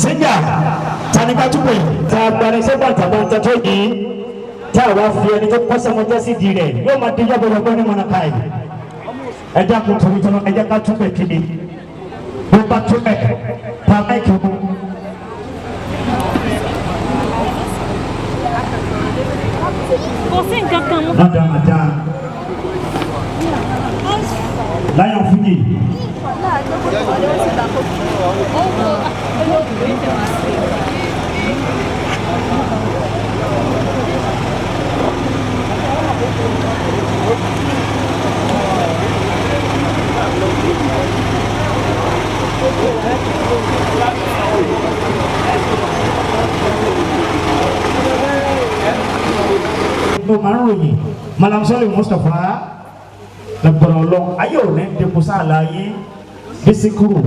Sẹ́ńgà tanikatúpẹ̀ tá a gbani sẹ́gbà tàbọ̀ntà tó yìí tá a wá fi ẹni tó kọ́sẹ́mọjẹ́ sí di rẹ̀ yóò máa di yọ̀bọ̀yọ̀bọ̀ ní mọ̀nà káyì. Ẹ dákun torí tọ́lọ́, ẹ jẹ́ ká túpẹ̀ kiri bó bá túpẹ̀ tá a máìkì mú. Kò sí nǹkan kan mú. Rádaràda láyọ̀ fújì. Ló máa ń ròyìn Malam Sọ́lé Mustapha lọ́gbọ̀rọ̀ lọ ayé ò ní dínkù sáà láyé bí síkúrò.